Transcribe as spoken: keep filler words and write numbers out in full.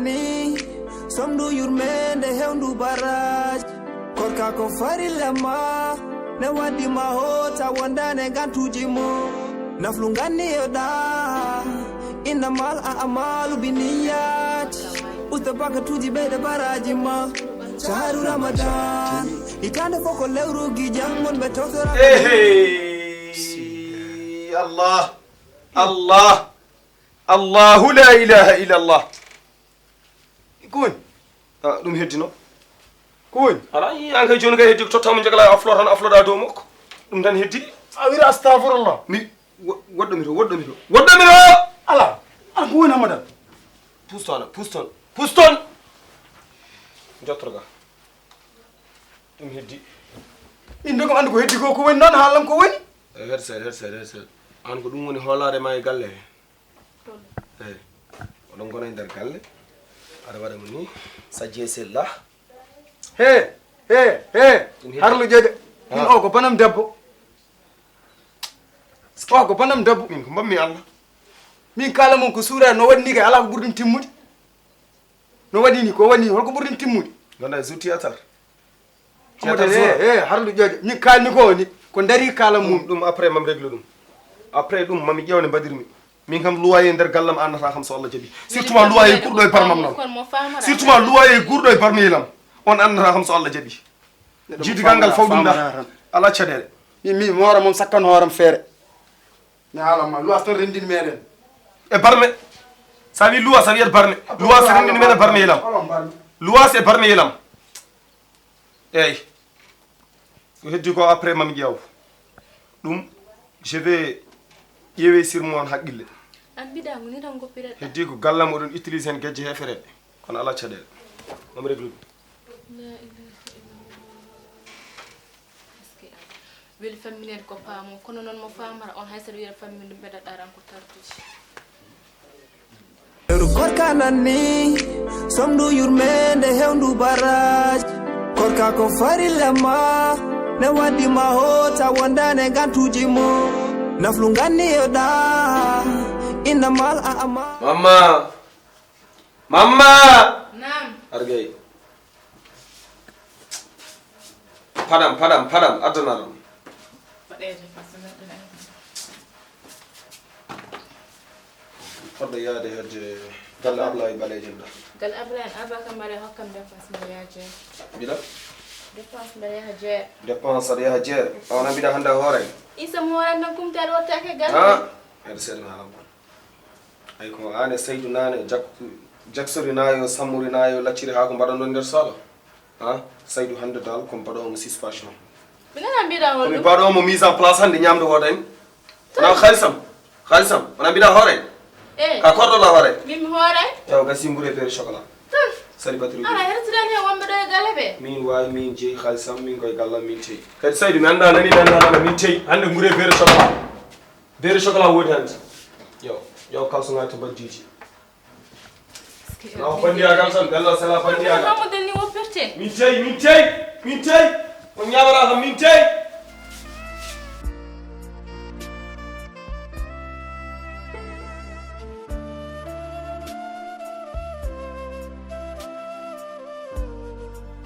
Ni somdu yurmende hewndu baraji. Korka ko farilla ma ne waddi ma hota wondane gantuji mo. Naflu ganni yoda. Innamal a'malu binniyati. Usta bakatuji ɓeyde baraji ma. Shahru Ramadan. Itande foko lewru gijan mon ɓe tawtora. Ehe. Allah. Allah. Allahu la ilaha illallah. Ko woni? Ah, ɗum heddino. Ko woni? Ala, i an kay joni kay heddi ko tottamo jagala aflo tan afloɗa dow makko. Ɗum tan heddi. A wira astafurullah. Mi wo- woɗɗo mi to, woɗɗo mi to. Woɗɗo mi to. Ala. Ala ko woni Hamadan? Pus toon, pus toon, pus toon. Jottorga. Ɗum heddi. Inde ko andi ko heddi ko ko woni noon haalan ko woni. Eh, heɗ seeɗa, heɗ seeɗa, heɗ seeɗa. An ko ɗum woni hoolaare ma e galle he. Eyi, oɗon ngona e nder galle, aɗa waɗa mo ni, sajje sella. He, he, he, harlu joƴa. Min o ko banam debbo. O ko banam debbo. Min ko mbammi Allah. Min kala mon ko suura no waɗi ni kay ala ko ɓurɗum timmude. No waɗi ni ko waɗi ni holko ɓurɗum timmude? Ganda e zuti atar. Omo de, eh, harlu joƴa. Min kalmi ko woni ko dari kala mum. Ɗum après mam régler ɗum. Après ɗum mami ƴewne mbaɗirmi. Min kam loyer nder gallam annata kam so Allah jaɓi. Surtout ma loyer kurɗo e barmam noon. Surtout ma loyer kurɗo e barmeylam. On annata kam so Allah jaɓi. Jiidi gangal faw ɗum da. Ala caɗeele. Mi mi moora moom sakkan hooram feere. Mi haalan ma luwas tan renndin meɗen. E barme. Sa wi luwas a wiyat barme. Luwas renndin meɗen barmeylam. Luwas e barmeylam. Eyyi. Ko heddi ko après mami ƴeew. Ɗum je vais ƴeewe sirmo on haqqille. An mbiɗa ngoni tan goppireɗa. Heddi ko gallam oɗon utilise hen gejje hefereɓe. Kono ala caɗeele. Mami réglu ɗum. La ilaha illallah. Est-ce que weli famminede ko paamo kono noon mo famara on hay saɗa wiyata fammin ɗum ɓeɗa ɗaran ko tarduji. Lewru korka nanni, somdu yurmende hewndu baraji. Korka ko farilla ma, ne waddi ma hota wondane gantuji mo. Naflu ganni yoda, innamal a'ma. Mamma! Mamma! Naam. Argay. Padam, padam, padam, addanaram. Waɗeede, parce que neɗɗo ne. Fodde yaade hedde galle Ablaye Baleejo nda. Galle Ablaye, Abba kam mbaɗa hokkam dépense mbaɗa yaha jeere. Mbiɗa? Dépense mbaɗa yaha jeere. Dépense aɗa yaha jeere. Awna mbiɗa hannde a hoore. Isa mo hoore tan kumtaade wottaake galle. Ha? Hedde seeɗa mi haalan kon. Ay ko aan e Saydu naane jak- jaksorinaayo, sammorinaayo, lacciri haa ko mbaɗanɗon nder saala. Ha? Saydu hannde dal ko mbaɗoowo mo suspension. Mi nana mbiɗa ko mi honɗum? Mbaɗoowo mo mise en place hannde ñaamde wooda en. Wona haalisam. Haalisam. Wona mbiɗa hoore en. Eh. Ka korɗo la hoore. Min mi hoore. Taw gasi mburu e beurre chocolat. Tan. Sali batterie. Ala hertidani e wonɓe ɗo e galle ɓe. Min waawi min jeyi haalisam min koye gallam min teyi. Kadi Saydu mi annda nani mi annda nana min teyi. Hannde mburu e beurre chocolat. Beurre chocolat woodi hannde. Yo, yo kalso ngaa to mbaddiiji. Law bandiyagal tan, bello sala bandiyagal. Hamude ni woppirte. Min tey, min tey, min tey. On ñaamara kam min tey.